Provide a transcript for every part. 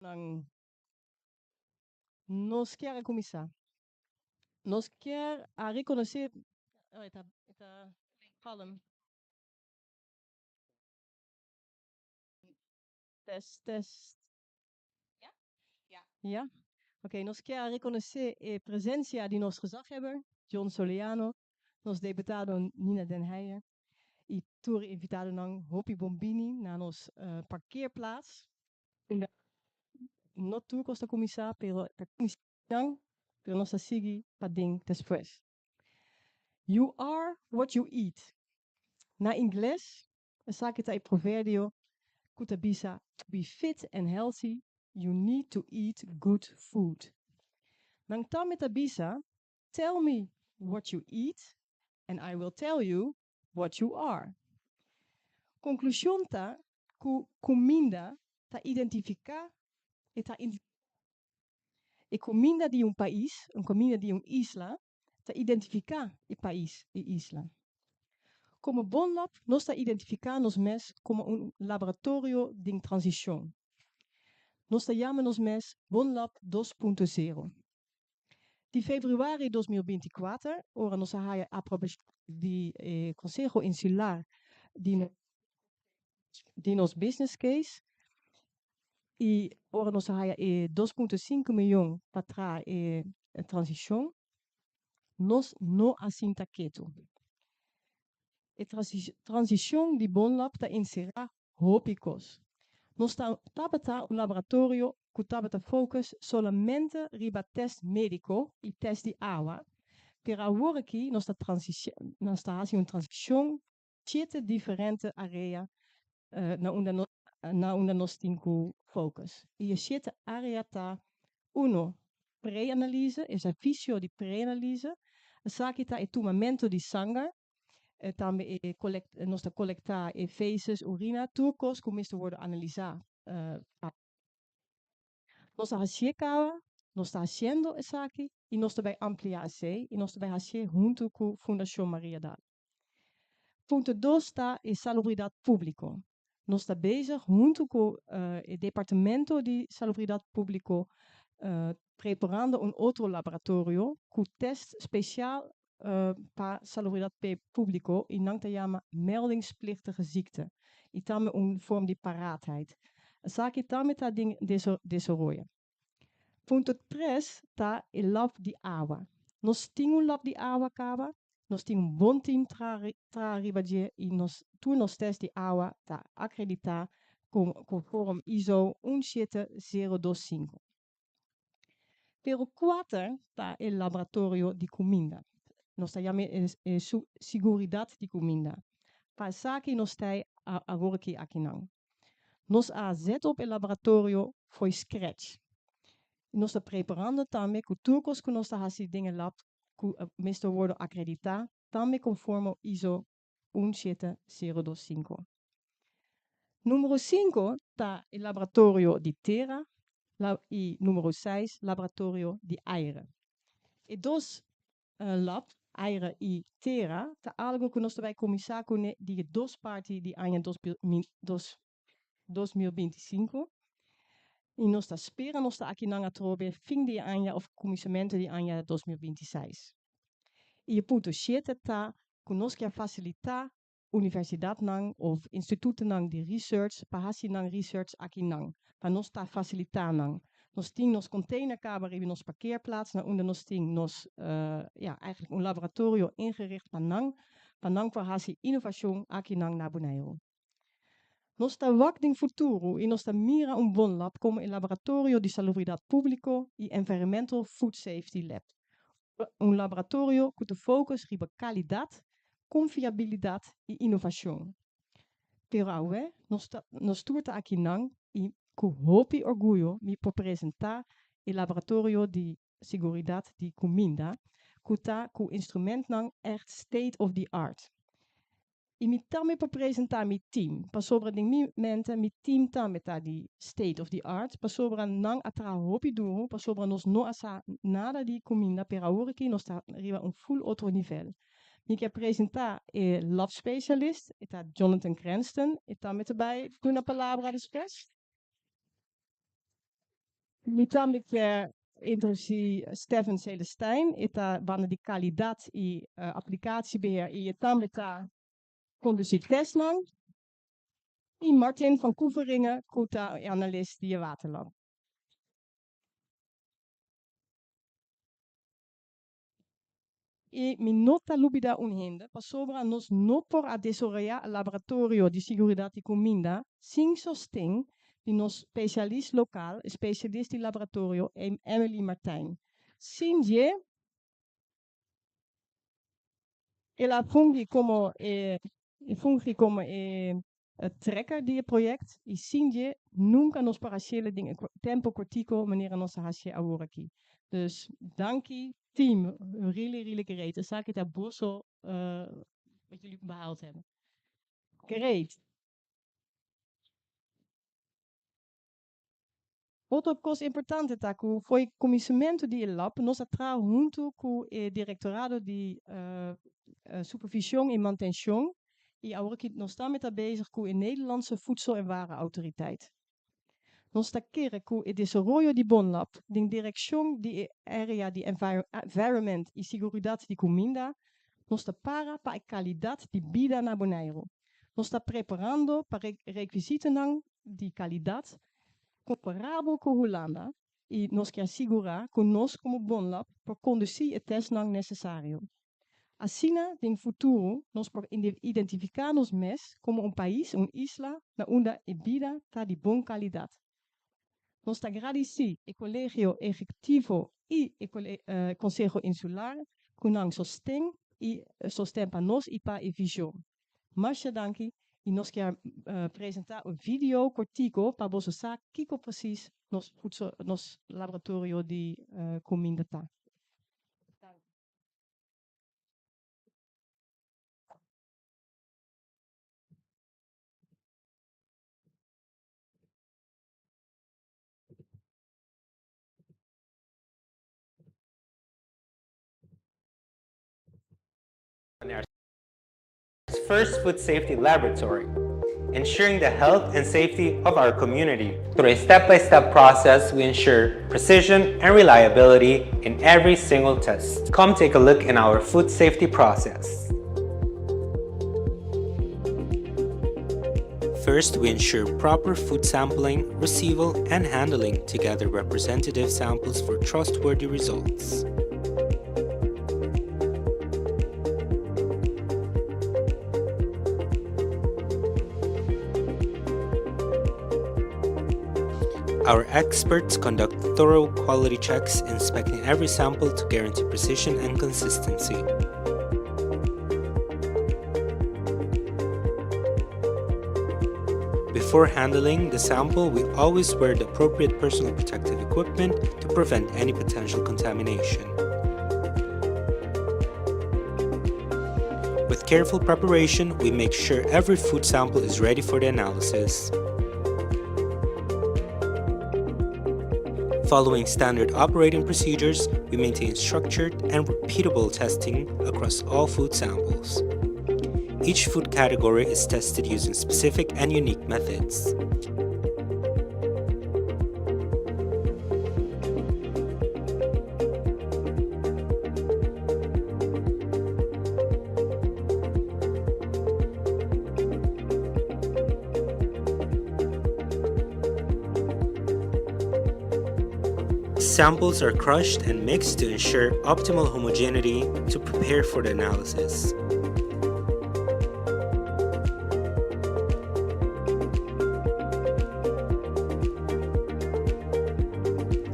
Nan nos kier a cuminsa. Nos kier a reconoce, oh, e ta, e ta column. Test, test. Ja? Ja. Ja? Oké, nos kier a reconoce e presencia di nos gezaghebber, John Soliano, nos deputado Nina Den Heyer y tur invitadonan. Hopi bonbini na nos parkeerplaats. No tur cos ta cuminsa, pero ta cuminsa, pero nos ta sigui paden despues. "You are what you eat." Na Ingles, esaki ta e proverbio cu ta bisa: "To be fit and healthy, you need to eat good food." Nan tambe ta bisa: "Tell me what you eat and I will tell you what you are." Conclusion ta cu cuminda ta identifica e cuminda di un pais, un cuminda di un isla, ta identifica e pais, e isla. Como Bonlab, nos ta identifica nos mes como un laboratorio di transicion. Nos ta yama nos mes Bonlab 2.0. Di februari 2024, ora nos a haya aprobacion di Conseho Insular di nos business case, y ora nos a haya 2.5 miyon pa e transicion, nos no a sinta keto. E transicion di Bonlab ta encera hopi cos. Nos tabata un laboratorio cu tabata focus solamente riba test medico y test di awa, pero awor aki nos ta haciendo un transicion siete diferente area na unda nos tin cu focus. Y e siete area ta: uno, pre-analyse, e servicio di pre-analyse. Esaki ta e tumamento di sanger. Tambe nos ta colecta e feces, urina, tur cos cu mester wordo analisa. Nos ta haciendo caba, nos ta haciendo esaki y nos ta bay amplia esey y nos ta bay haci hunto cu Fundacion Mariadal. Punto 2 ta e salubridad publico. Nos ta bezig hunto cu e departamento di salubridad publico preparando un otro laboratorio cu test speciaal pa salubridad publico y nan ta yama meldingsplichtige ziekte. Y tambe un forma di paraatheid. Esaki tambe ta den desaroyo. Punto 3 ta e lab di awa. Nos tin un lab di awa caba, nos tin un bon team tra riba dje y nos tur nos test di awa ta acredita conform ISO 17025. Pero 4 ta e laboratorio di cuminda. Nos ta yama e seguridad di cuminda. Pa esaki nos ta awor aki nan. Nos a zet op e laboratorio for scratch. Nos ta preparando tambe cu tur cos cu nos ta haci den e lab cu mester wordo acredita tambe conforme ISO 17025. Numero 5 ta e laboratorio di tera y numero 6 laboratorio di aire. E dos lab, aire y tera, ta algo cu nos ta bay cuminsa cu di dos parti di aña 2025. Y nos ta spera nos ta aki nan atrobe fin di aña of cuminsamento di aña 2026. Y e punto 7 ta cu nos kier facilita universidadnan of institutonan di research pa haci nan research aki nan. Pa nos ta facilita nan. Nos tin nos container caba riba nos parkeerplaats, na unda nos tin nos ja, eigenlijk un laboratorio ingericht pa nan, pa nan por haci innovacion aki nan na Bonaire. Nos ta wak den futuro y nos ta mira un Bonlab como un laboratorio di salubridad publico y Environmental Food Safety Lab. Un laboratorio cu ta focus riba calidad, confiabilidad y innovacion. Pero awe, nos tur ta aki nan y cu hopi orguyo mi por presenta e laboratorio di seguridad di cuminda, cu ta cu instrumentonan echt state of the art. Y mi tambe por presenta mi team. Pasobra den mi mente, mi team tambe ta di state of the art. Pasobra nan a traha hopi duro, pasobra nos no a sa nada di cuminda, pero awor aki nos ta riba un full otro nivel. Mi kier presenta e lab specialist, ta Jonathan Cranston, e tambe tambe duna palabra despues. Mi tambe kier introduci Stephen Celestijn. E ta banda di calidad y applicatiebeheer y e tambe ta conduci testnan. Y Martin van Koeveringe cu ta e analist di e waterlab. I mi no ta lubida un hende, pasobra nos no por a desaroyá laboratorio di siguridat di kuminda sin sosten di nos spesialist lokal, e spesialist di laboratorio Emily Martijn. Sin dje, el a fungi komo e fungi komo e trekker di e project i sin dje nunka nos por hasiele den e tempo kortiko manera nos ta hasie awor aki. Dus danki team, really really great. Esaki ta boso wat jullie behaald hebben. Great! Otro kos importante ta ku for e kuminsamentu di e lab nos a traha huntu ku e direktorado di Supervision i Mantenshon i aworakí nos tambe ta bezig ku e Nederlandse Voedsel en Warenautoriteit. Nos ta kere ku e desaroyo di Bonlab den direkshon di e area di environment i siguridat di kuminda nos ta para pa e kalidat di bida na Boneiru. Nos ta preparando pa rekisitonan di kalidat komparabel ku Hulanda i nos kier sigurá ku nos komo Bonlab por kondusí e tèstnan nesesario. Asina den futuro nos por identifiká nos mes komo un pais, un isla na unda e bida ta di bon kalidat. Nos ta gradisí e Kolegio Ehekutivo i e Konseho Insular ku nan sosten i sosten pa nos i pa e vishon. Masha danki y nos kier presenta un video cortico pa boso sa kico precies nos voedsel, nos laboratorio di cuminda ta. Danki. First Food Safety Laboratory, ensuring the health and safety of our community. Through a step-by-step process, we ensure precision and reliability in every single test. Come take a look in our food safety process. First, we ensure proper food sampling, receival, and handling to gather representative samples for trustworthy results. Our experts conduct thorough quality checks, inspecting every sample to guarantee precision and consistency. Before handling the sample, we always wear the appropriate personal protective equipment to prevent any potential contamination. With careful preparation, we make sure every food sample is ready for the analysis. Following standard operating procedures, we maintain structured and repeatable testing across all food samples. Each food category is tested using specific and unique methods. Samples are crushed and mixed to ensure optimal homogeneity to prepare for the analysis.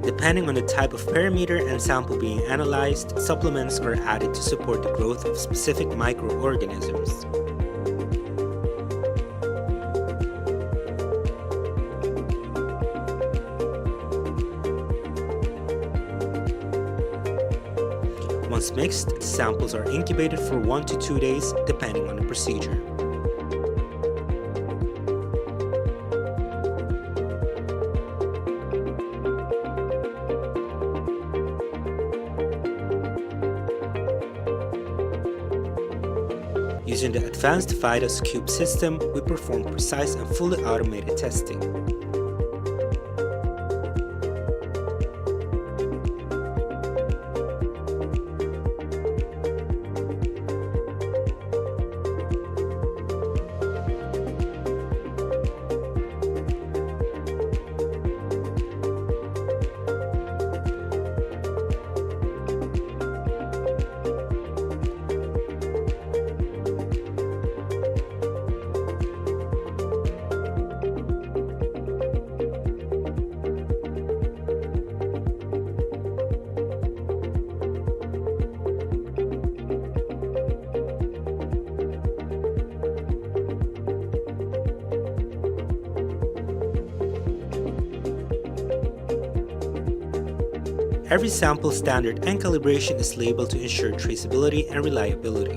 Depending on the type of parameter and sample being analyzed, supplements are added to support the growth of specific microorganisms. Once mixed, the samples are incubated for 1 to 2 days, depending on the procedure. Using the advanced VIDAS Cube system, we perform precise and fully automated testing. Every sample standard and calibration is labeled to ensure traceability and reliability.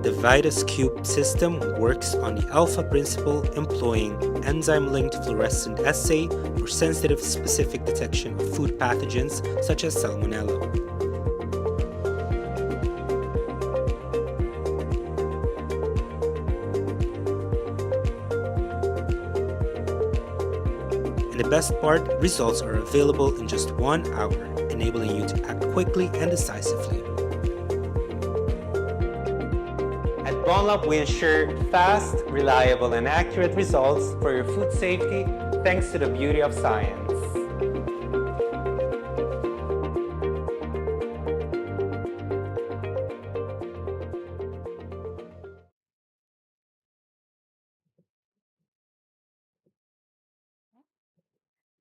The VitusCube system works on the alpha principle, employing enzyme-linked fluorescent assay for sensitive specific detection of food pathogens such as salmonella. And the best part, results are available in just 1 hour, enabling you to act quickly and decisively. At Bonlab, we ensure fast, reliable, and accurate results for your food safety thanks to the beauty of science.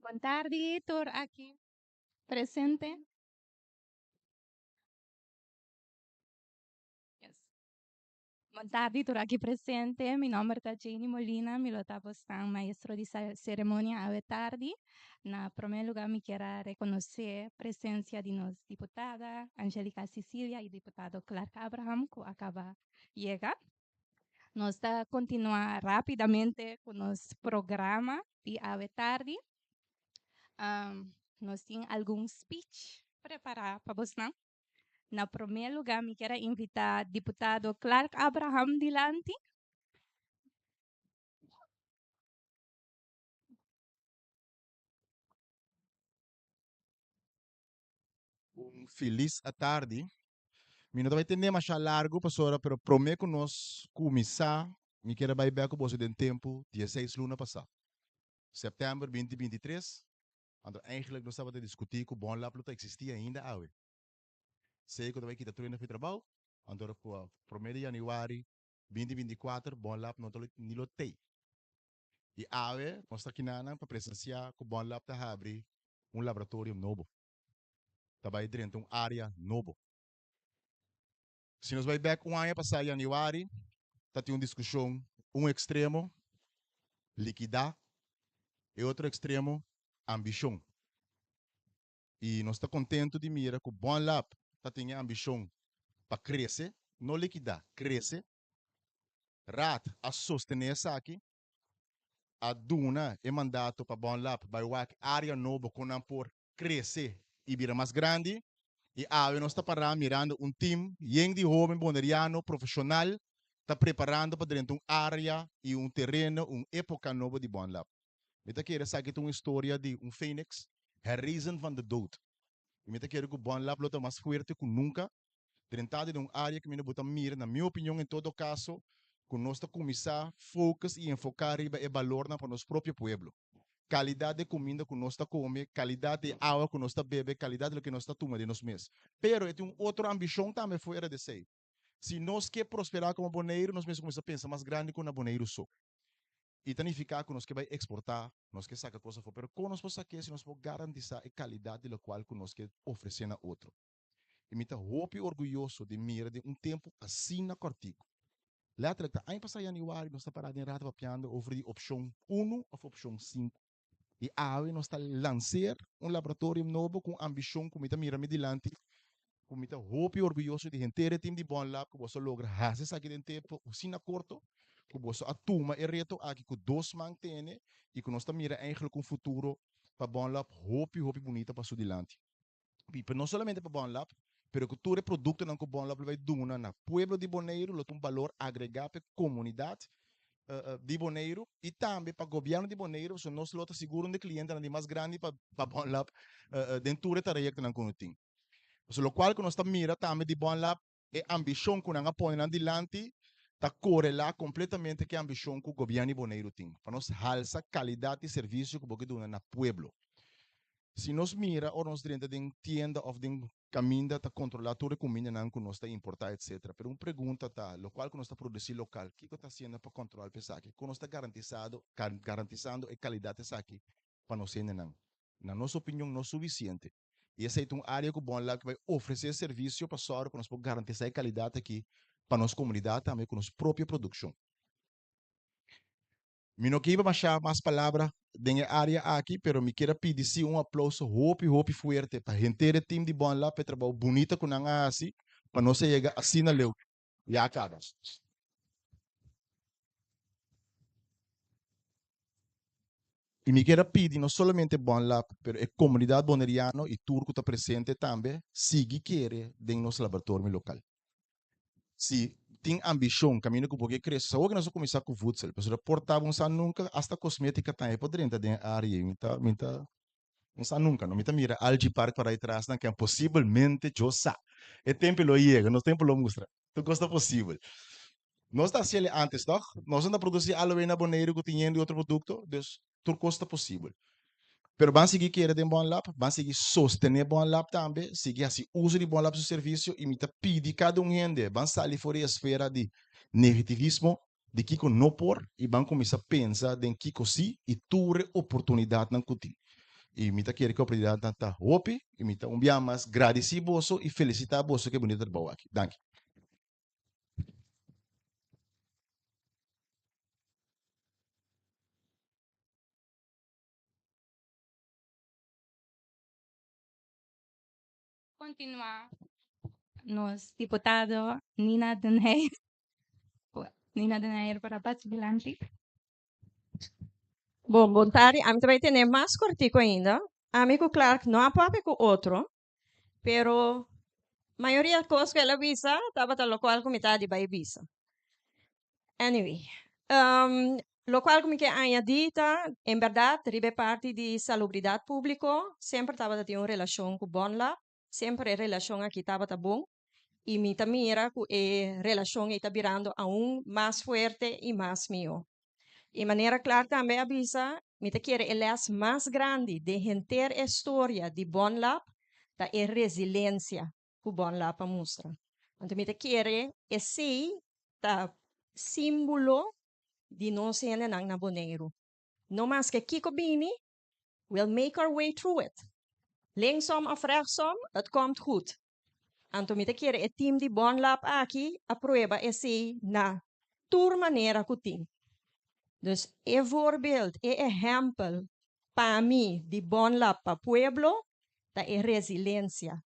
Bon tardi, tur aki presente. Yes. Bon tardi, tur aki presente. Mi nomber ta Janie Molina, mi lo ta maestro di ceremonia awe tardi. Na prome luga, mi kier reconoce presencia di nos diputada Angelika Cicilia y diputado Clark Abraham, cu a caba di yega. Nos ta continua rapidamente cu nos programa di awe tardi. Nos tin algun speech prepara pa boso. Na prome luga, mi kier invita diputado Clark Abraham dilanti. Un felis tardi. Mi no ta bay tene mas largo, pastora, pero prome cu nos cuminsa, mi kier bay back cu den tempo, 16 luna pasa. September 2023, anto eigenlijk nos tabata discuti cu Bonlab no ta existi ainda awe. Sei cu bay kita tur na trabou, anto cu 1 di januari 2024 Bonlab no ni lo tey. Y awe, nos ta aki pa presencia cu Bonlab ta habri un laboratorio nobo. Ta bay den un area nobo. Si nos bay back un aña pasa januari, tabatin un discusion, un extremo, liquida, y otro extremo, ambicion. Y nos ta contento di mira cu Bonlab tin ambicion pa crece, no liquida, crece. Raad a sostene esaki, a duna e mandato pa Bonlab, bay wak area nobo cu nan por crece y bira mas grandi. Y awe nos ta para mirando un team yen di hoben boneriano profesional ta preparando pa den un area y un tereno, un epoca nobo di Bonlab. Mi ta kere esaki un historia di un phoenix, herrezen van de dood. Y mi ta kere cu Bonlab lo ta mas fuerte cu nunca. Drentando den un area cu mi ta mira, na mi opinion en todo caso, cu nos ta cuminsa focus y enfoca riba e balor pa nos propio pueblo. Calidad di cuminda cu nos ta come, calidad di awa cu nos ta bebe, calidad di loke nos ta tuma di nos mes. Pero tin un otro ambicion tambe fuera di esey. Si nos kier prospera como Boneiro, nos mester cuminsa pensa mas grandi cu na Boneiro so. Y significa cu nos kier bay exporta, nos kier saca cos afo, pero con nos por si nos por garantisa e calidad di loke cu nos kier ofrece na otro. Y mi ta hopi orguyoso di mira di un tempo asina cortico. Letterlijk, aña pasa januari, nos ta para den raad papiando over di opcion 1 of opcion 5. Y awe nos ta lansa un laboratorio nobo cu ambicion, cu mi ta mira mi dilanti, cu mi ta hopi orguyoso di henter team di Bonlab, cu boso a logra haci esaki den tempo asina corto, cu boso a tuma e reto aki cu dos man tene y cu nos ta mira eigenlijk un futuro pa Bonlab hopi hopi bunita pa su dilanti. Y no solamente pa Bonlab, pero cu tur e productonan cu Bonlab ta bay duna na pueblo di Boneiro, lo un balor agrega pa e comunidad di Boneiro y tambe pa gobierno di Boneiro, so nos lo ta sigur un cliente di mas grandi pa Bonlab den e trayectonan cu tin. So, loke cu nos ta mira tambe di Bonlab e ambicion cu nan a pone nan dilanti ta corela completamente cu e ambicion cu gobierno di Boneiro tin. Pa nos halsa calidad di servicio cu bo ta duna na pueblo. Si nos mira of nos drenta den tienda of den caminda ta controla tur e cumindanan cu nos ta importa, etc. Pero un pregunta ta, loke cu nos ta produci local, kico ta haciendo pa controla esaki? Con nos ta garantisando e calidad esaki pa nos nan? Na nos opinion, no suficiente. I esei ta un área ku Bonlab ke bai ofresé servisio pa sòru ku nos por garantisá e kalidat aki pa nos komunidat tambe ku nos propio produkshon. Mi no ke hiba mashá mas palabra den e área aki, pero mi kier a pidi sí un aplouso hopi hopi fuerte pa henter e tim di Bonlab pa e trabou bunita ku nan a hasi pa nos a yega asina leu. Ya kaba. I mi kier a pidi no solamente Bonlab, pero e komunidat boneriano i tur ku ta presente tambe sigui kere den nos laboratorio lokal. Si tin ambishon kaminda ku bo ke krese, sa awor ku nos a kuminsá ku voedsel, pasobra por ta bo no sa nunka, asta kosmétika tambe por drenta den e área ei. Mi ta, mi ta, no sa nunka no. Mi ta mira Algae Park para atras nan ken posibelmente djo sa. E tempu lo yega, nos tempu lo mustra. Tur kos ta posibel. Nos ta hasiel antes tòg? Nos no ta produsí aloe na Boneiru ku tin yen di otro produkto, dus tur kos ta posibel. Pero ban sigui kere den Bonlab, ban sigui sostené Bonlab tambe, sigui hasi uso di Bonlab su servisio i mi ta pidi kada un hende ban sali for di e esfera di negativismo di kiko no por i ban kuminsá pensa den kiko sí i tur e oportunidatnan ku tin. I mi ta kere ku e oportunidatnan ta hopi i mi ta un bia mas gradisí boso i felisitá boso ku e bunita trabou aki. Danki. Continua nos diputado Nina den Heyer. Nina den Heyer por a pasa dilanti. Bon, bon tardi. Ami ta bai tene mas kortiku ainda. Ami ku Clark no a papia ku otro, pero mayoria kos ku el a bisa tabata lokual ku mi ta di bai bisa. Anyway, lokual ku mi ke añadí ta, en bèrdat riba e parti di salubridat públiko semper tabata tin un relashon ku Bonlab, semper e relashon aki tabata bon i mi ta mira ku e relashon ei ta birando aun mas fuerte i mas mihó. I manera Clark tambe a bisa, mi ta kere e lès mas grandi den henter e storia di Bonlab ta e resilensia ku Bonlab a mustra. Anto mi ta kere esei ta símbolo di nos hendenan na Boneiru. No maske kiko bini, we'll make our way through it. Linksom of rechtsom, het komt goed. Anto mi ta kere e team di Bonlab aki a prueba esei na tur manera ku tin. Dus e voorbeeld, e ehèmpel pa mi di Bonlab pa pueblo ta e resilensia.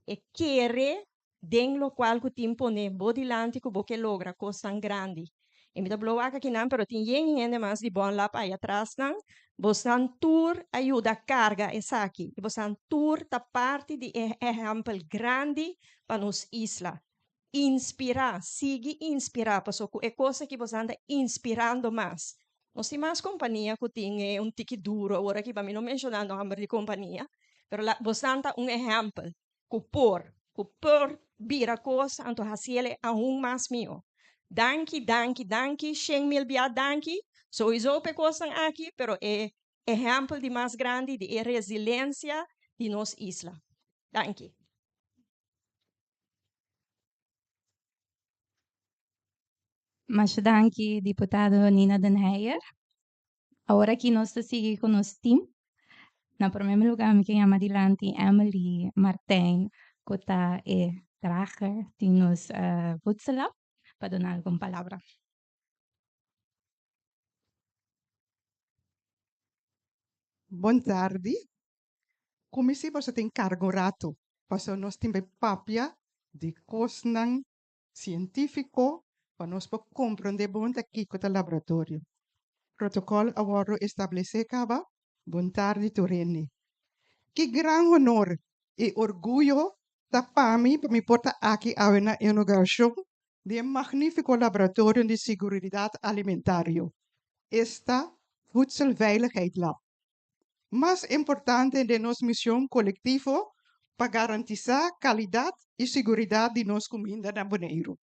E kere den lokual ku tin pone bo dilanti ku bo ke logra kosnan grandi. E mi ta blo wak akinan pero tin yen hende mas di Bonlab aya trasnan. Bosnan tur a yuda karga esaki i bosnan tur ta parti di e ehèmpel grandi pa nos isla. Inspirá, sigui inspirá paso ku e kos aki bosnan ta inspirando mas. Nos tin mas kompania ku tin e un tiki duro awor aki pa mi no menshoná nòmber di kompania pero la bosnan ta un ehèmpel ku por, ku por bira kos anto hasiel aun mas mihó. Danki, danki, danki, shen mil bia danki, souiso pa e kosnan aki, pero e ehèmpel di mas grandi di e resilensia di nos isla. Danki. Masha danki, diputado Nina den Heyer. Awor aki nos ta sigui ku nos tim. Na promé lugá mi ke yama dilanti Emily Martijn ku ta e drager di nos voedselab pa duna algun palabra. Bon tardi. Kuminsá boso tin karga un ratu, pasobra nos tin bai papia di kosnan sientífiko pa nos por komprondé bon ta kiko ta laboratorio. Protokòl a wòrdu establesé kaba. Bon tardi tur hende. Ki gran honor i orguyo ta pa mi pa mi por ta aki awe na inaugurashon di e magnífiko laboratorio di siguridat alimentario, esta Voedselveiligheid Lab. Mas importante den nos mision kolektivo pa garantisá kalidat i siguridat di nos kuminda na Boneiru.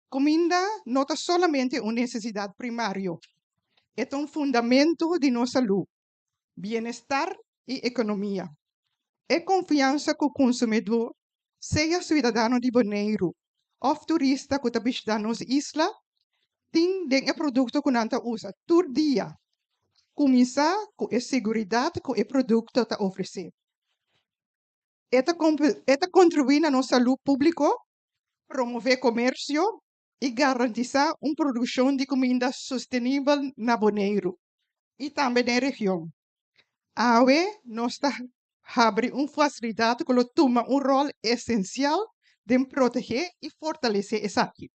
Kuminda no ta solamente un nesesidat primario, e ta un fundamentu di nos salú, bienestar i ekonomia. E konfiansa ku konsumidó, sea suidadano di Boneiru òf turista ku ta bishitá nos isla, tin den e produkto ku nan ta usa tur dia, kuminsá ku e siguridat ku e produkto ta ofresé. E ta e ta kontribuí na nos salú públiko, promové komersio i garantisá un produkshon di kuminda sostenibel na Boneiru i tambe den region. Awe nos ta habri un fasilidat ku lo tuma un ròl esensial den protegé i fortalesé esaki.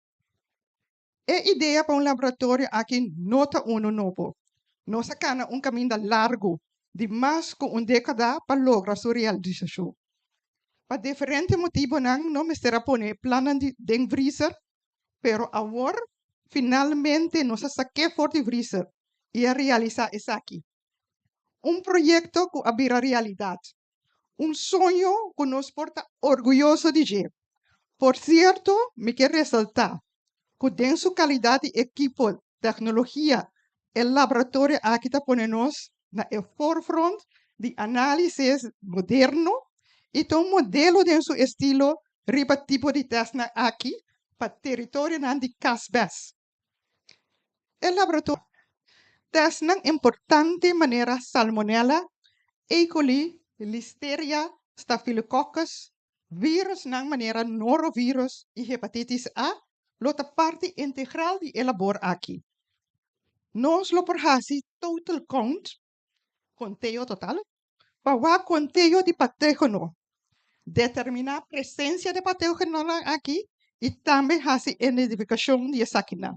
E idea pa un laboratorio aki no ta unu nobo. Nos a kana un kaminda largu di mas ku un dékada pa logra su realisashon. Pa diferente motibunan no mester a pone e plannan di den vriezer, pero awor finalmente nos a sak'é for di vriezer i a realisá esaki. Un proyekto ku a bira realidat. Un soño ku nos por ta orguyoso di dje. Por sierto, mi ke resaltá ku den su kalidat di ekipo, teknologia, e laboratorio aki ta pone nos na e forefront di análisis moderno i ta un modelo den su estilo riba tipo di tèstnan aki pa teritorionan di kas bes. E laboratorio tèstnan importante manera salmonella, E. coli, listeria, staphylococcus, vírusnan manera norovirus i hepatitis A lo ta parti integral di e labor aki. Nos lo por hasi total count, konteo total, pa wak konteo di patógeno, determiná presensia di patógenonan aki i tambe hasi identifikashon di esakinan.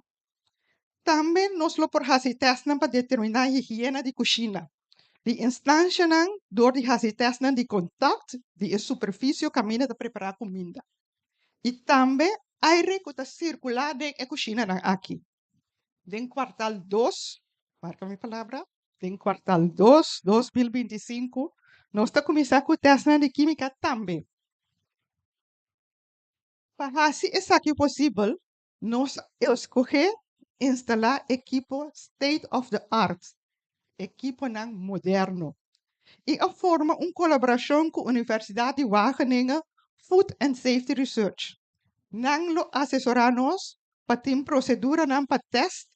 Tambe nos lo por hasi tèstnan pa determiná higiena di kushina, di instanshanan dor di hasi tèstnan di kontakt di e superfisio kaminda ta prepará kuminda i tambe aire ku ta sirkulá den e kushinanan aki. Den kuartal dos, marka mi palabra, den kuartal dos, 2025, nos ta kuminsá ku tèstnan di kímika tambe. Pa hasi esaki posibel, nos a skohé instalá ekipo state of the art, ekiponan moderno, i a forma un kolaborashon ku Universidat di Wageningen Food and Safety Research. Nan lo asesorá nos pa tin proseduranan pa tèst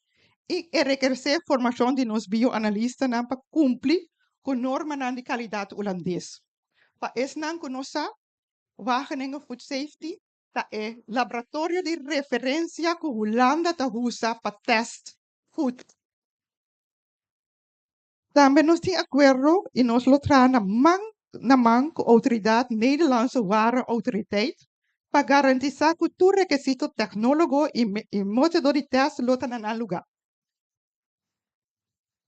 i enrikersé formashon di nos bioanalistanan pa kumpli ku normanan di kalidat hulandes. Pa esnan ku no sa, Wageningen Food Safety ta e laboratorio di referensia ku Hulanda ta usa pa tèst food. Tambe nos tin akuerdo i nos lo traha na man na man ku outoridat Nederlandse Warenautoriteit pa garantisá ku tur rekisito teknólogo i método di tèst lo ta na nan lugá.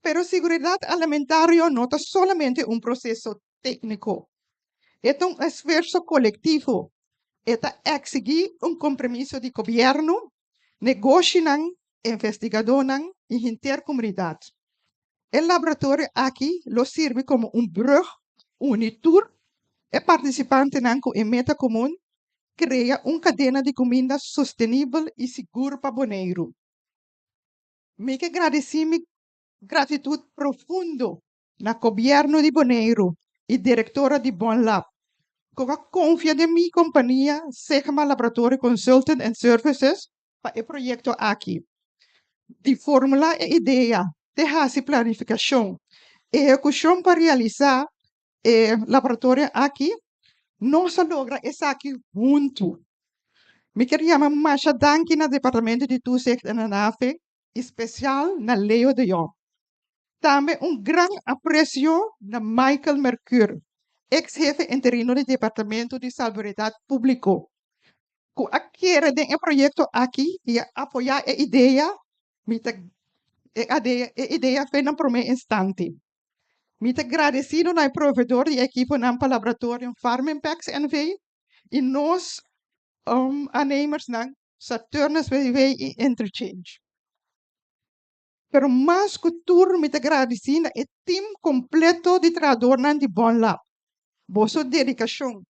Pero siguridat alimentario no ta solamente un proseso tékniko. E ta un esfuerso kolektivo. E ta eksigí un kompromiso di gobièrnu, negoshinan, investigadónan i henter komunidat. E laboratorio aki lo sirbi komo un brùg uni tur e partisipantenan ku e meta komun, krea un kadena di kuminda sostenibel i sigur pa Boneiru. Mi ke gradisí mi gratitut profundo na Gobièrnu di Boneiru i direktora di Bonlab ku a konfia den mi kompania Sigma Laboratory Consultant and Services pa e proyekto aki. Di formulá e idea te hasi planifikashon, ehekushon pa realisá e laboratorio aki, nos a logra esaki huntu. Mi kier yama masha danki na Departamento di Toezicht en Aanheffing i spesial na Leo de Jong. Tambe un gran apresio na Michael Mercuur, eks hefe interino di Departamento di Salubridad Públiko, ku a kere den e proyekto aki i a apoyá e idea, mi ta e e idea fe na promé instante. Mi ta gradesido na e proveedor di ekiponan pa laboratorio Farmimpex NV i nos aannemersnan Saturnus BV i Interchange. Pero mas ku tur mi ta gradisí na e tim kompleto di trahadornan di Bonlab. Boso dedikashon,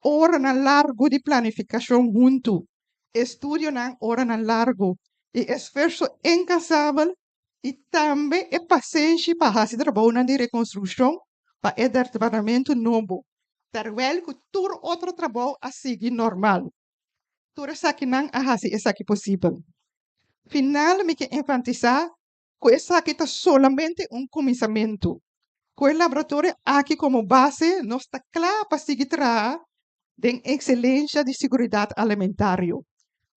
oranan largu di planifikashon huntu, estudionan oranan largu i esfuerso inkansabel i tambe e pasenshi pa hasi trabounan di rekonstrukshon pa e departamentu nobo, terwijl ku tur otro trabou a sigui normal. Tur esakinan a hasi esaki posibel. Final mi ke enfatisá ku esaki ta solamente un kuminsamentu. Ku e laboratorio aki komo base nos ta kla pa sigui traha. den ekselensha di siguridat alimentario,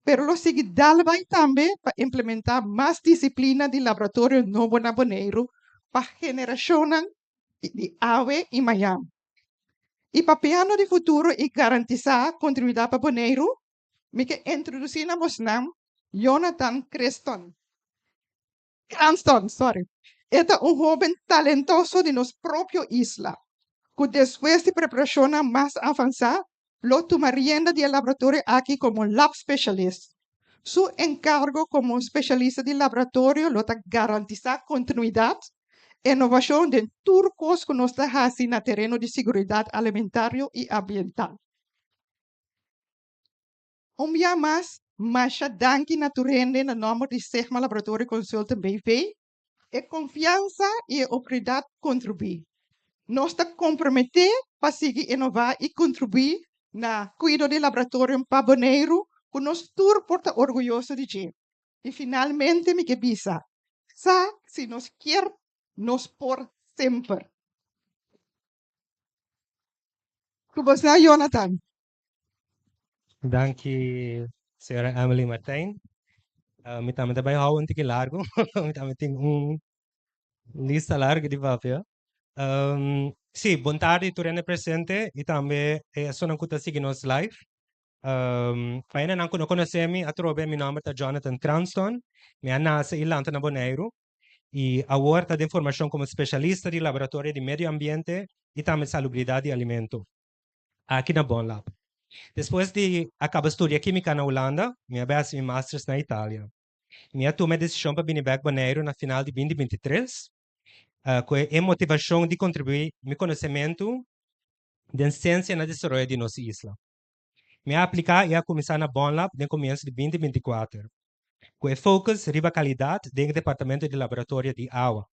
pero lo sigui dal bai tambe pa implementá mas disiplina di laboratorio nobo na Boneiru pa generashonnan di awe i mañan. I papiando di futuro i garantisá kontinuidat pa Boneiru, mi ke introdusí na bosnan Jonathan Creston. Cranston, sorry. E ta un hoben talentoso di nos propio isla, ku despues di preparashonnan mas avansá lo tuma rienda di e laboratorio aki komo lab specialist. Su enkargo komo spesialista di laboratorio lo ta garantisá kontinuidat, inovashon den tur kos ku nos ta hasi na tereno di siguridat alimentario i ambiental. Un bia mas, masha danki na tur hende na nòmber di Sigma Laboratory Consulting BV. E konfiansa i e oportunidat kontribuí. Nos ta komprometé pa sigui inová i kontribuí na kuido di laboratorium pa Boneiru ku nos tur por ta orguyoso di dje. I finalmente mi ke bisa, sa si nos kier, nos por semper. Ku bosnan Jonathan. Danki señora Emily Martijn. Mi tambe ta bai hou un tiki largu. Mi tambe tin un lista largu di papia. Sí, bon tardi tur hende presente i tambe e esunnan ku ta sigui nos live. Pa hendenan ku no konosé mi atrobe mi nòmber ta Jonathan Cranston. Mi a nase i lanta na Boneiru i awor ta den formashon komo spesialista di laboratorio di medio ambiente i tambe salubridat di alimento. aki na Bonlab. Despues di a kaba studia kímika na Hulanda, mi a bai hasi mi masters na Italia. Mi a tuma e desishon pa bini bèk Boneiru na final di binti 23, ku e motivashon di kontribuí mi konosementu den siensia na desaroyo di nos isla. Mi a apliká i a kuminsá na Bonlab den komienso di binti 24, ku e focus riba kalidat den e departamento di laboratorio di awa.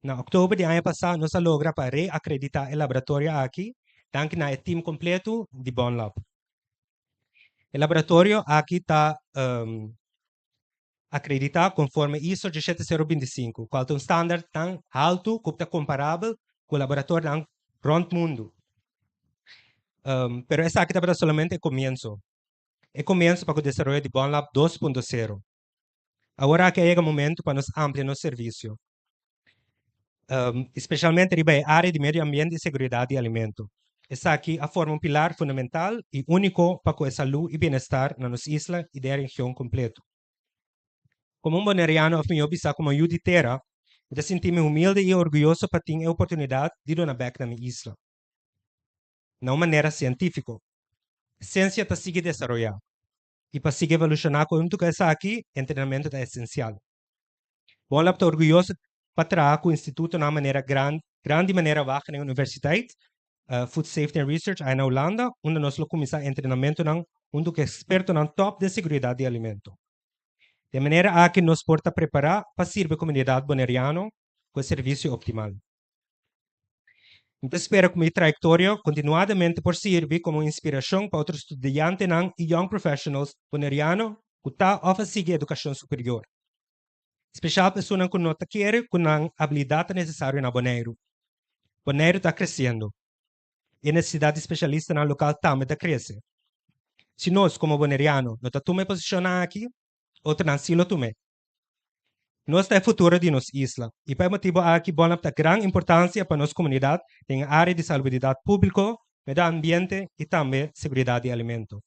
Na òktober di aña pasá nos a logra pa reakreditá e laboratorio aki danki na e tim kompletu di Bonlab. E laboratorio aki ta akreditá konforme ISO 17025, kual ta un standard tan haltu ku ta komparabel ku laboratorionan rònt mundu. Pero esaki tabata solamente e komienso. E komienso pa ku desaroyo di Bonlab 2.0. Awor aki a yega momento pa nos amplia nos servisio, especialmente riba e área di medio ambiente i seguridat di alimento. Esaki a forma un pilar fundamental i úniko pa ku e salú i bienestar na nos isla i den e region kompleto. Komo un boneriano òf mihó bisá komo yu di tera, mi ta sinti mi humilde i orguyoso pa tin e oportunidat di duna bèk na mi isla na un manera sientífiko. Siensia ta sigui desaroyá. I pa sigui evolushoná ku huntu ku esaki, entrenamentu ta esensial. Bonlab ta orguyoso pa traha ku institutonan manera grandi manera Wageningen Universiteit, Food Safety and Research aya na Hulanda, unda nos lo kuminsá entrenamentunan huntu ku ekspertonan tòp den seguridat di alimento. Di e manera aki nos por ta prepará pa sirbi e komunidat boneriano ku e servisio optimal. Mi ta spera ku mi trayektoria kontinuadamente por sirbi komo inspirashon pa otro studiantenan i young professionals boneriano ku ta òf a sigui edukashon superior. Speshal pa esunnan ku no ta kere ku nan abilidat ta nesesario na Boneiru. Boneiru ta kresiendo. E nesesidat di spesialistanan lokal tambe ta krese. Si nos komo boneriano no ta tuma e posishonnan aki, otronan si lo tum'é. Nos ta e futuro di nos isla i pa e motibu aki Bonlab ta gran importansia pa nos komunidat den e área di salubridat públiko, medio ambiente i tambe seguridat di alimento.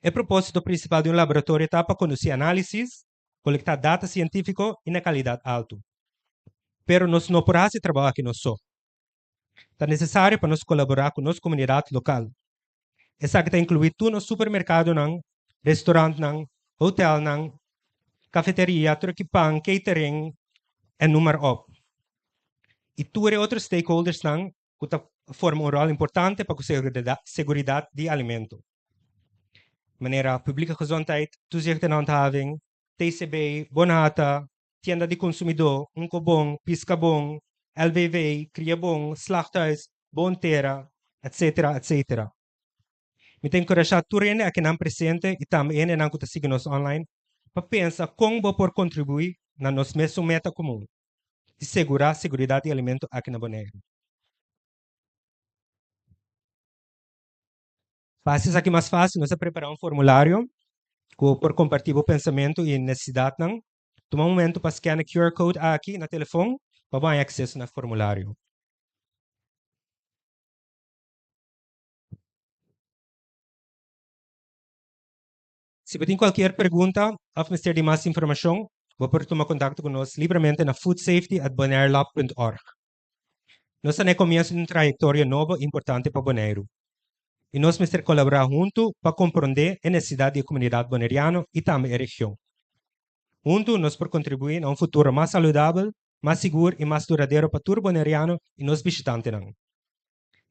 E propósito prinsipal di un laboratorio ta pa kondusí análisis, kolektá data sientífiko i na kalidat altu. Pero nos no por hasi e trabou aki nos so. Ta nesesario pa nos kolaborá ku nos komunidat lokal. Esaki ta inkluí tur nos supermerkadonan, restorantnan, hotelnan, kafeteria, truki pan, catering en noem maar op. I tur e otro stakeholdersnan ku ta forma un ròl importante pa ku seguridat di alimento, manera Publieke Gezondheid, Toezicht en Handhaving, TCB, Bonhata, Tienda di Konsumidó, Unkobon, Piskabon, LVV, Kriabon, Slachthuis, Bon Tera, etc. Etc. Mi ta enkurashá tur hende akinan presente i tambe e hendenan ku ta sigui nos online pa pensa kon bo por kontribuí na nos mesun meta komun di segurá seguridat di alimento aki na Boneiru. Pa hasi esaki mas fásil, nos a prepará un formulario ku bo por kompartí bo pensamentu i nesesidatnan. Tuma un momentu pa scan e QR code aki na telefon pa bo haña akseso na e formulario. Si bo tin kualkier pregunta òf mester di mas informashon, bo por tuma kontakto ku nos libremente na foodsafety@bonairelab.org. Nos ta na e komienso di un trayektoria nobo i importante pa Boneiru, i nos mester kolaborá huntu pa komprondé e nesesidat di e komunidat boneriano i tambe e region. Huntu nos por kontribuí na un futuro mas saludabel, mas sigur i mas duradero pa tur boneriano i nos bishitantenan.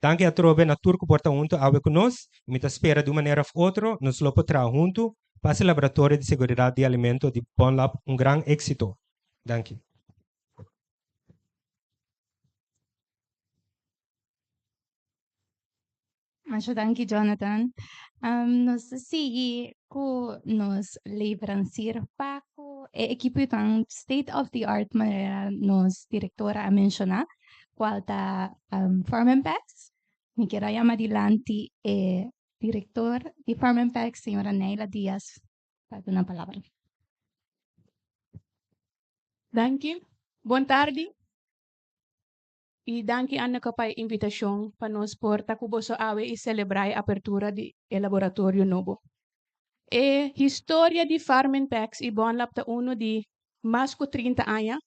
Danki atrobe na tur ku por ta huntu awe ku nos i mi ta spera di un manera òf otro nos lo por traha huntu pa hasi Laboratorio di Seguridat di Alimento di Bonlab un gran éksito. Danki. Masha danki Jonathan. Nos ta sigui ku nos leverancier pa ku e ekiponan state of the art manera nos direktora a menshoná kual ta Farmimpex. Mi kier a yama dilanti e direktor di Farmimpex señora Neila Diaz pa duna palabra. Danki. Bon tardi. I danki Anneke pa e invitashon pa nos por ta ku boso awe i selebrá e apertura di e laboratorio nobo. E historia di Farminpex i Bonlab ta unu di mas ku 30 aña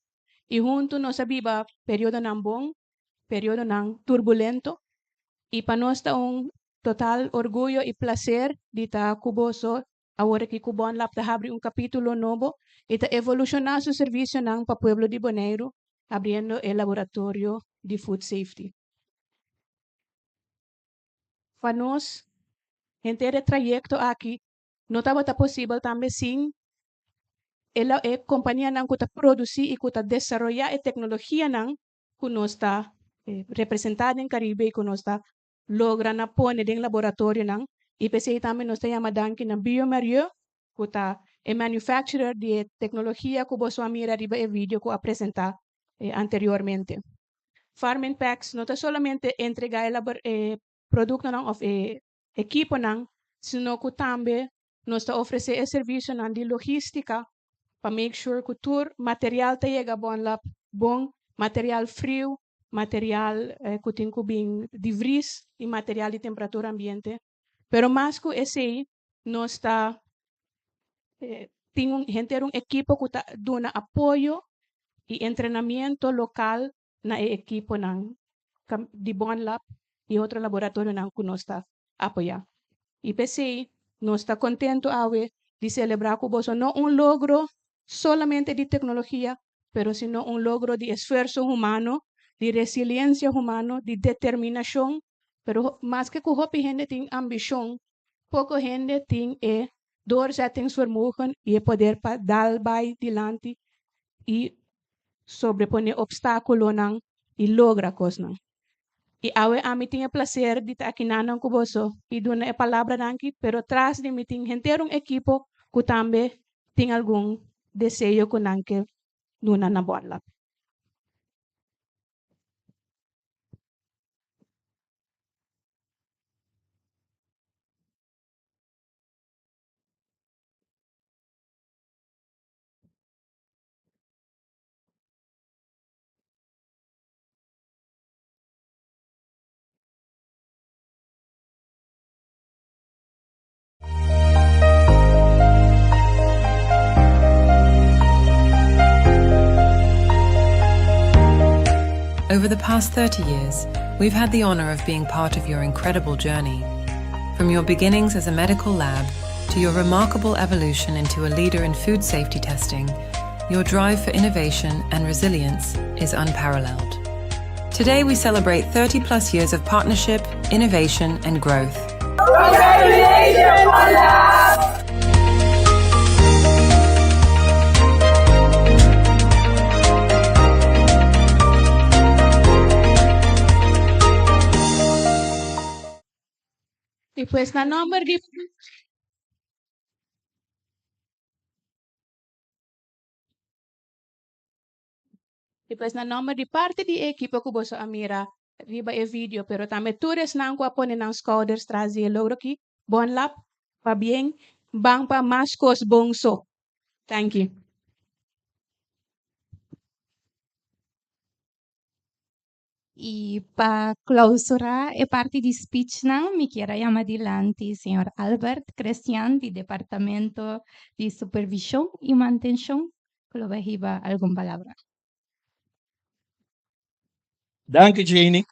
i huntu nos a biba periodonan bon, periodonan turbulento i pa nos ta un total orguyo i plaser di ta ku boso Awor aki ku Bonlab ta habri un kapítulo nobo i ta evolushoná su servisionan pa pueblo di Boneiru habriendo e laboratorio di food safety. Pa nos, henter e trayekto aki no tabata posibel tambe sin e e kompanianan ku ta produsí i ku ta desaroyá e teknologianan ku nos ta representá den Karibe i ku nos ta logra na pone den laboratorionan y p'esey tambe nos ta yama danki na BioMerieux cu ta e manufacturer di e tecnologia cu boso a mira riba e video cu a presenta anteriormente. Farminpex no ta solamente entrega e e productonan of e ekiponan sino cu tambe nos ta ofrece e servicionan di logistica pa make sure cu tur material ta yega Bonlab bon, material friu material ku tin ku bin di vris i material di temperatura ambiente. Pero mas ku esei nos ta tin un henter un ekipo ku ta duna apoyo i entrenamiento lokal na e ekiponan di Bonlab i otro laboratorionan ku nos ta apoyá. I p'esei nos ta kontentu awe di selebrá ku boso no un logro solamente di teknologia, pero sino un logro di esfuerso humano, di resiliencia humano, di determinacion. Pero maske cu hopi hende tin ambicion, poco hende tin e doorzettingsvermogen y e poder pa dal bay dilanti y sobrepone obstaculonan y logra cosnan. Y awe ami tin e placer di ta akinanan cu boso y duna e palabranan aki, pero tras di mi tin henter un ekipo cu tambe tin algun deseo ku nan ke duna na Bonlab. Over the past 30 years, we've had the honor of being part of your incredible journey. From your beginnings as a medical lab to your remarkable evolution into a leader in food safety testing, your drive for innovation and resilience is unparalleled. Today, we celebrate 30 plus years of partnership, innovation, and growth. Congratulations, I pues na nomber di. I pues na nomber di parti di e ekipo ku boso a mira riba e video, pero tambe tur esnan ku a pone nan skouders tras di e logro aki, Bonlab pabien ban pa mas kos bon so. Thank you. I pa klausurá e parti di speechnan mi kier a yama dilanti señor Albert Crestian di Departamento di Supervishon i Mantenshon ku lo bai hiba algun palabra. Danki Janie.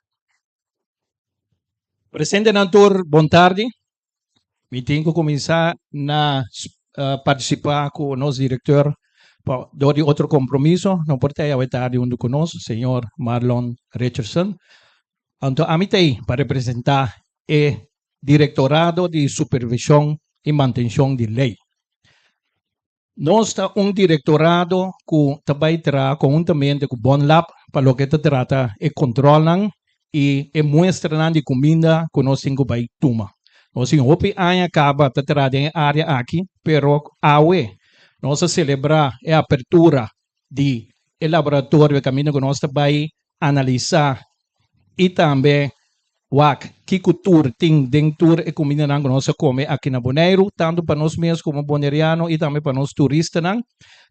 Presentenan tur bon tardi. Mi tin ku kuminsá na partisipá ku nos direktor pa dor di otro kompromiso no por ta ei awe tardi huntu ku nos, señor Marlon Richardson. Anto ami ta ei pa representá e Direktorado di Supervishon i Mantenshon di Lei. Nos ta un direktorado ku ta bai traha konhuntamente ku Bonlab pa loke ta trata e kontrolnan i e muestranan di kuminda ku nos tin ku bai tuma. Nos tin hopi aña kaba ta traha den e área aki, pero awe nos a selebrá e apertura di e laboratorio kaminda ku nos ta bai analisá i tambe wak kiko tur tin den tur e kumindanan ku nos a kome aki na Boneiru, tantu pa nos mes komo boneriano i tambe pa nos turistanan.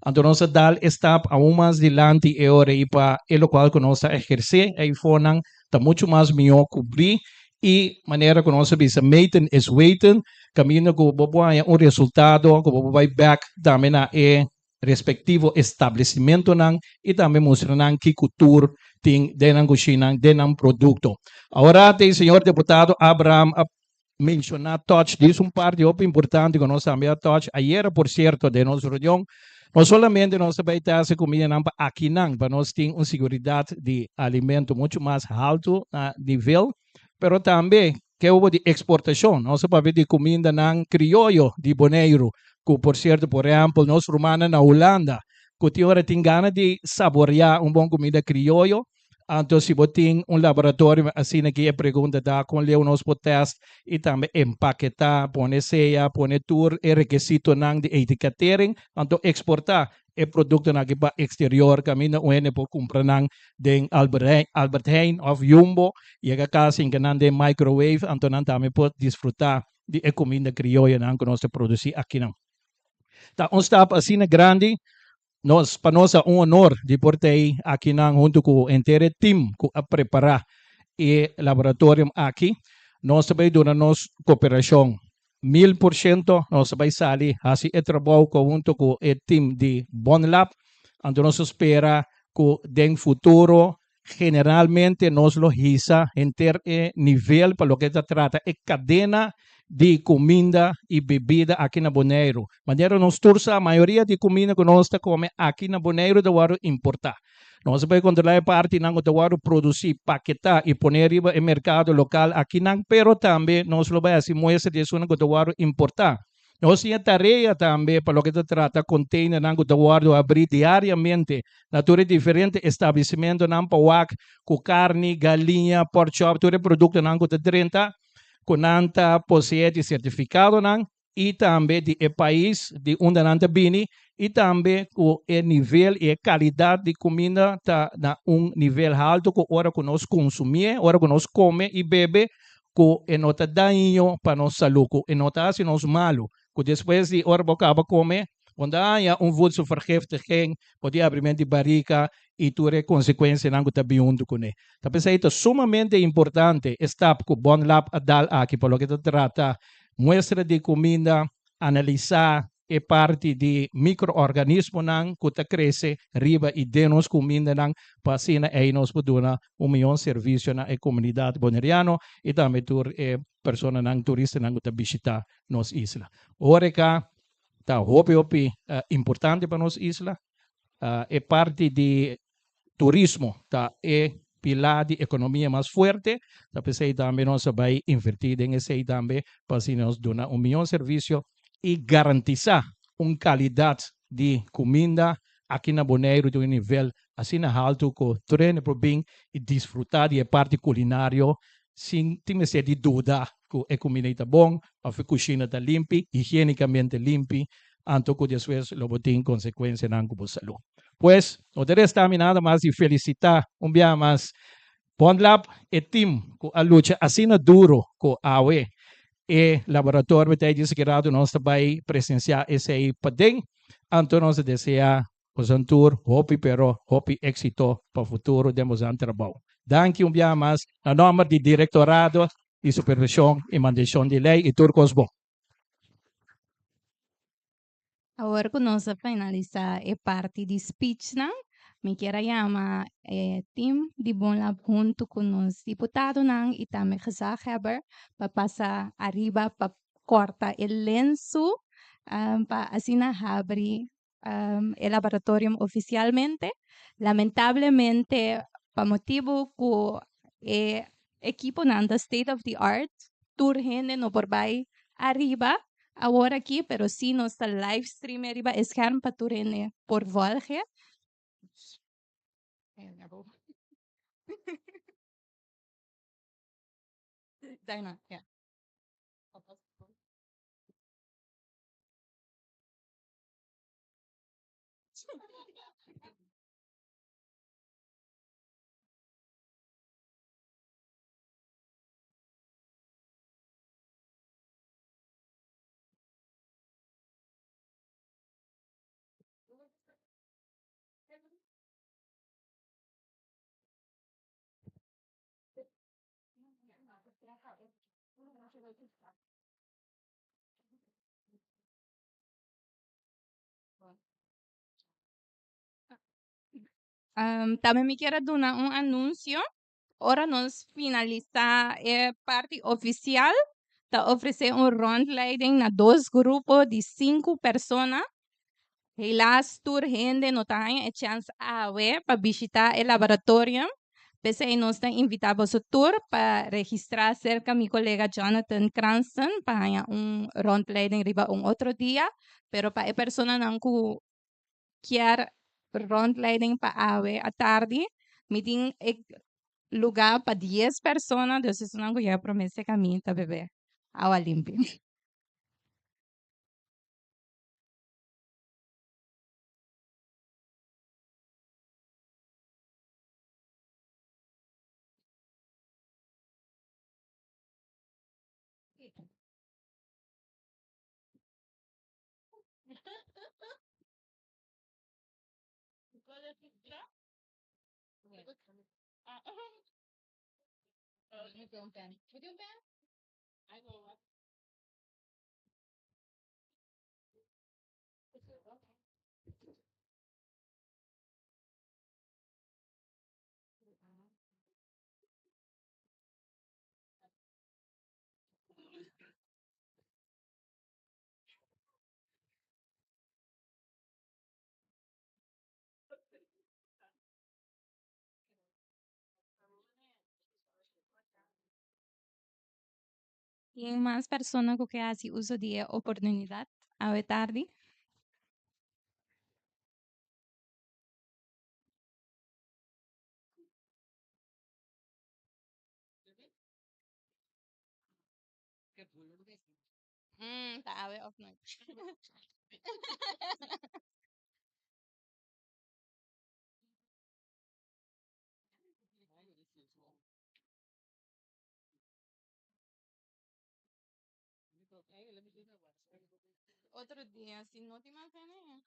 Anto nos a dal e stap aun mas dilanti e ora ei pa e lokual ku nos ta ehersé eifonan ta muchu mas mihó kubrí i manera ku nos a bisa meten is weten, kaminda ku bo por haña un resultado ku bo por bai bèk tambe na e respektivo establesimentonan i tambe mustra nan kiko tur tin den nan kushinan, den nan produkto. Awor te señor diputado Abraham a menshoná touch dis un parti hopi importante ku nos tambe a touch ayera por sierto den nos reunion. No solamente nos ta bai ta hasi kumidanan pa akinan pa nos tin un siguridat di alimento muchu mas haltu na nivel, pero tambe Ke hubo di eksportashon? Nos a papia di kumindanan krioyo di Boneiru, ku por sierto, por ehèmpel, nos rumannan na Hulanda, ku tin ora tin gana di saboriá un bon kuminda krioyo. Anto si bo tin un laboratorio asina aki e pregunta ta kon leu nos por tèst i tambe empaketá, pone seya, pone tur e rekesitonan di etikatering, anto eksportá e produktonan aki pa eksterior kaminda un hende por kumpra nan den Albert Heijn òf Jumbo, yega kas hinka nan den microwave anto nan tambe por disfrutá di e kuminda krioyonan ku nos ta produsí akinan. Ta un stap asina grandi, nos pa nos ta un honor di por ta ei akinan huntu ku henter e tim ku a prepará e laboratorium aki. Nos ta bai duna nos koperashon 1000% nos ta bai sali hasi e trabou konhunto ku e tim di Bonlab. Anto nos ta spera ku den futuro generalmente nos lo hisa henter e nivel pa loke ta trata e kadena di kuminda i bebida aki na Boneiru. Manera nos tur sa mayoria di kuminda ku nos ta kome aki na Boneiru ta wòrdu importá. Nos a bai kontrolá e partinan ku ta wòrdu produsí, paketá i poné riba e merkado lokal akinan, pero tambe nos lo bai hasi muestra di esunnan ku ta wòrdu importá. Nos tin e tarea tambe pa loke ta trata konteinernan ku ta wòrdu abrí diariamente na tur e diferente establesimentonan pa wak ku karni, galiña, pòrchòp, tur e produktonan ku ta drenta ku nan ta poseé di sertifikadonan i tambe di e pais di unda nan ta bini i tambe ku e nivel i e kalidat di kuminda ta na un nivel haltu ku ora ku nos konsumié, ora ku nos kome i bebe ku e no ta daño pa nos salú, ku e no ta hasi nos malu, ku despues di ora bo kaba kome bo ta haña un voedselvergiftiging, bo tin abrimentu di barika i tur e konsekuensianan ku ta bin huntu kuné. Ta p'esei ta sumamente importante e stap ku Bonlab a dal aki pa loke ta trata Muestra di kuminda, Analisá e parti di mikroorganismonan ku ta krese riba i den nos kumindanan pa asina ei nos por duna un mihó servisio na e komunidat boneriano i tambe tur e personanan, turistanan ku ta bishitá nos isla. Horeca ta hopi hopi importante pa nos isla. E parti di Turismo ta e pilá di ekonomia mas fuerte, ta p'esei tambe nos a bai invertí den esei tambe pa asina nos duna un mihó servisio i garantisá un kalidat di kuminda aki na Boneiru di un nivel asina haltu ku tur hende por bin i disfrutá di e parti kulinario sin tin mester di duda ku e kuminda ei ta bon òf e kushina ta limpi, higiénikamente limpi, anto ku despues lo bo tin konsekuensianan ku bo salú. Pues, no ta resta mi nada mas di felisitá un biaha mas Bondlab, e tim ku a lucha asina duro ku awe. E laboratorio ta djis aki rato nos ta bai presencia esey paden. Anto nos ta desea bosan tur hopi pero hopi exito pa futuro den bosan trabou. Danki un biaha mas na nomber di Directorado di Supervision y Mantencion di Ley y tur cos bon. Awor ku nos a finalisá e parti di speechnan, mi kier a yama e team di Bonlab huntu ku nos diputadonan i tambe gezaghebber pa pasa ariba pa kòrta e lensu pa asina habri e laboratorium ofisialmente. Lamentablemente pa motibu ku e ekiponan ta state of the art, tur hende no por bai ariba awor aki, pero si nos ta live stream riba e scherm pa tur hende por volge. Tambe mi kier a duna un anuncio. Ora nos finalisa e parti oficial, ta ofrece un rondleiding na dos grupo di sinku persona. Helaas tur hende no ta haña e chèns awe pa bishitá e laboratorium. P'esei nos ta invitá boso tur pa registrá serka mi kolega Jonathan Cranston pa haña un rondleiding riba un otro dia. Pero pa e personanan ku kier rondleiding pa awe atardi, mi tin e lugá pa dies persona, dus esunnan ku yega promé serka mi ta bebe awa limpi. Tin mas persona ku ke hasi uso di e oportunidat awe tardi? Ta awe of nooit? Otro dia si no tin mas hende.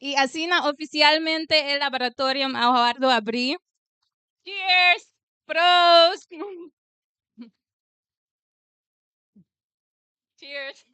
I asina ofisialmente e laboratorio a wòrdu habrí. Cheers! Proost! Cheers!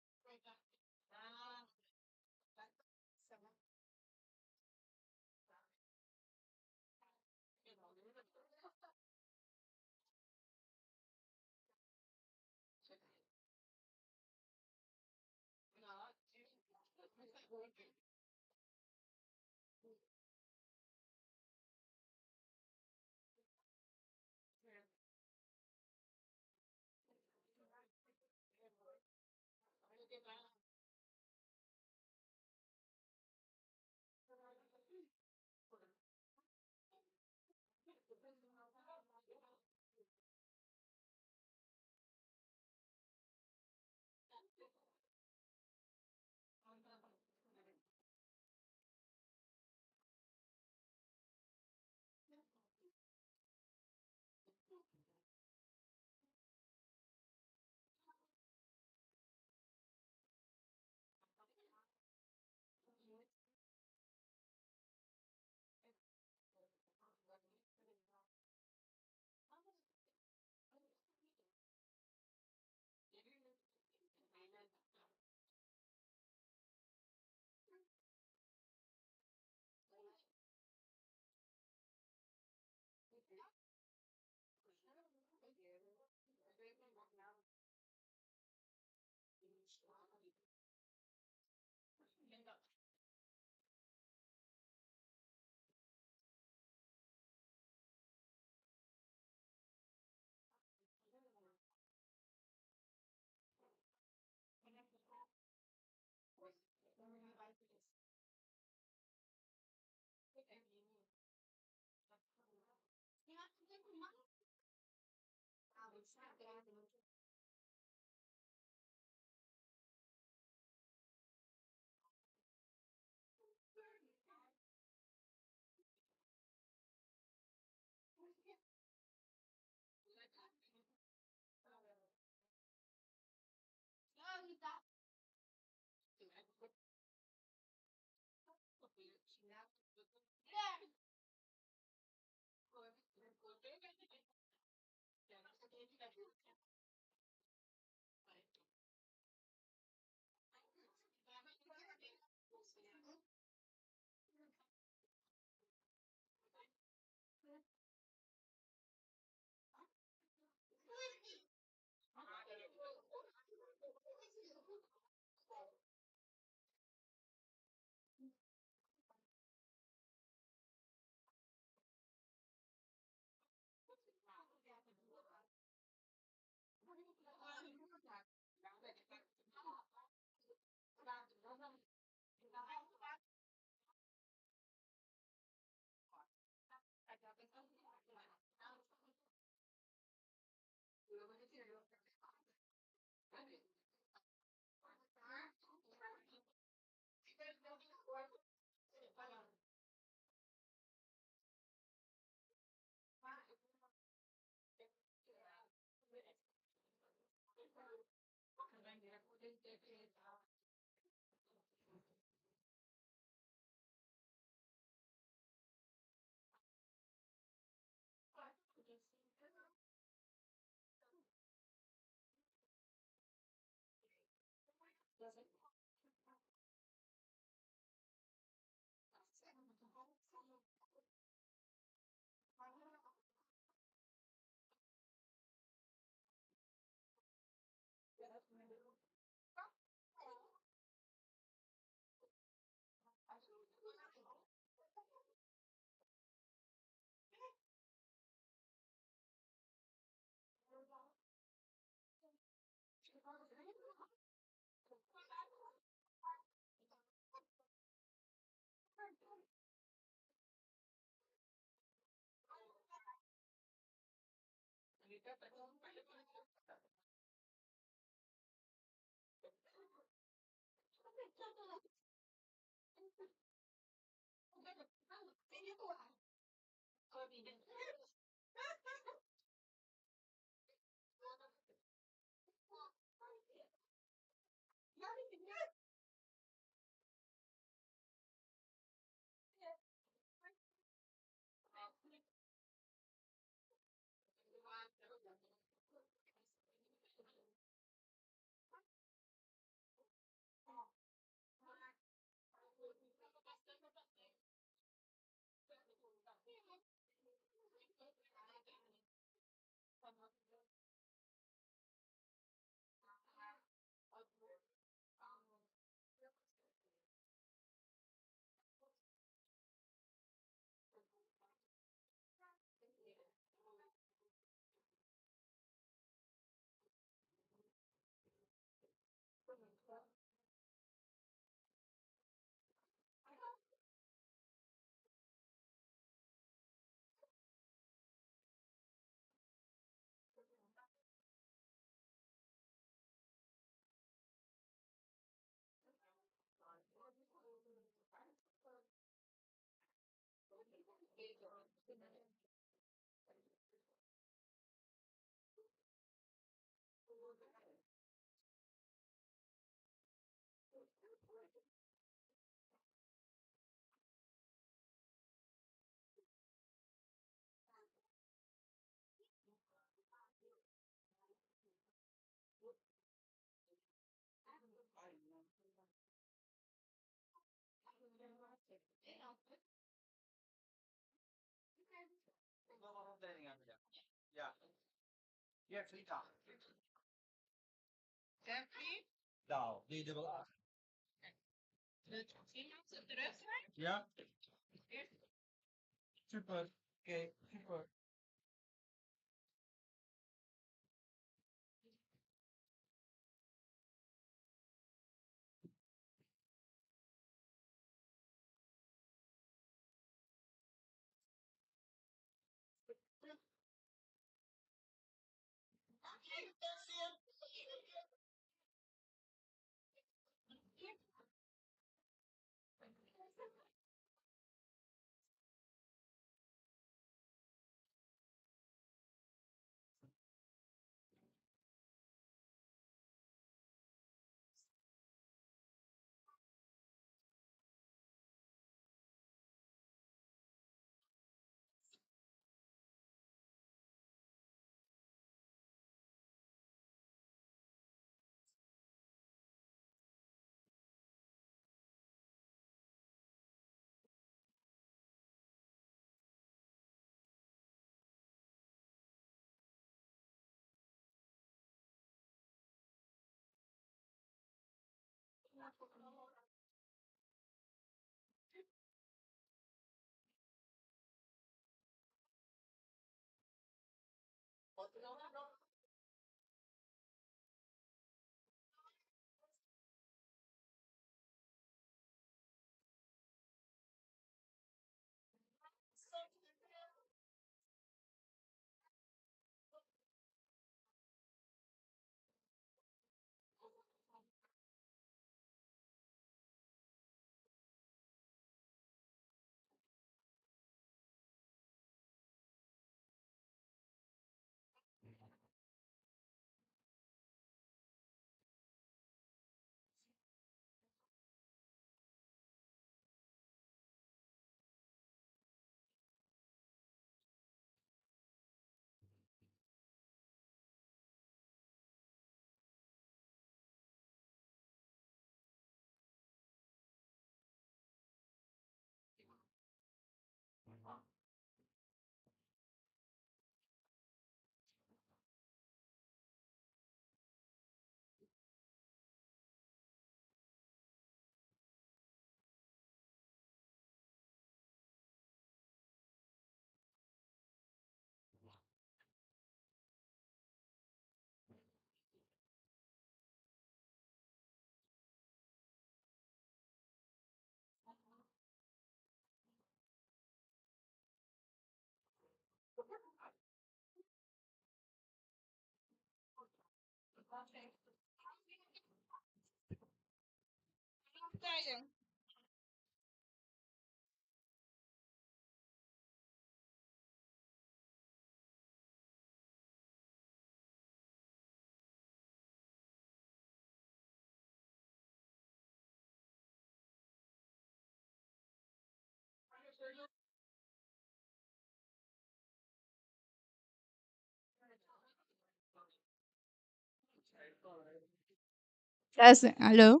Alo.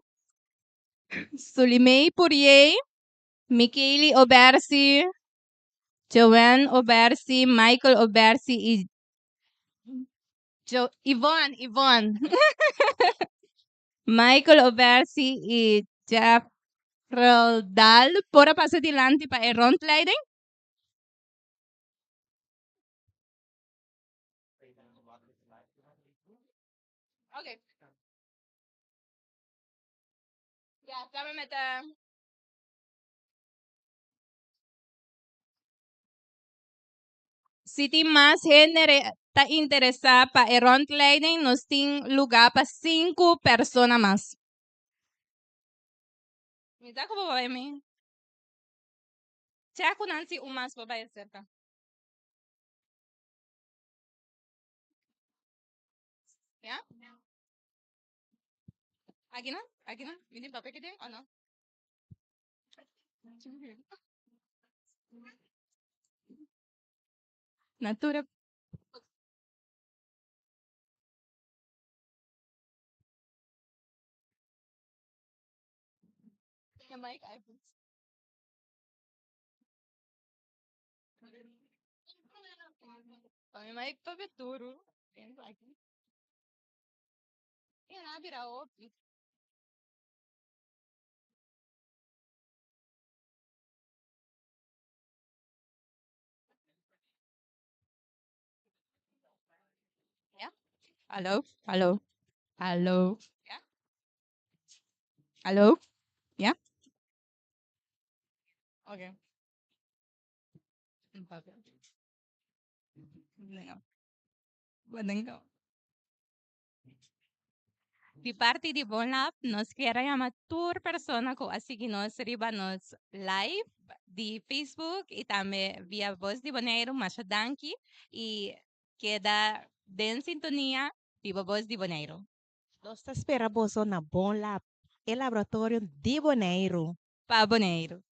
Sulimei Purier, Michaeli Obersi, Joanne Obersi, Michael Obersi i Jo Yvonne, Yvonne. Michael Obersi i Jeffrey Daal por a pasa dilanti pa e rondleiding. Okay. Ja, samen met de. Si tin mas hende ta interesá pa e rondleiding, nos tin lugá pa sinku persona mas. Mi sa ku bo bai mi. Chèk ku nan si un mas por bai aserka. Ya? Aki nan? Aki nan? Mi tin papia aki den o no? Natura. Mi papia duru. E na bira hopi. Ja? Hallo, hallo, hallo. Ja? Hallo? Ja? Oké. Di parti di Bonlab nos kier a yama tur persona ku a sigui nos riba nos live di Facebook i tambe via Voz di Boneiru masha danki i keda den sintonia di bo Voz di Boneiru. Nos ta spera boso na Bonlab, e laboratorio di Boneiru. Pa Boneiru.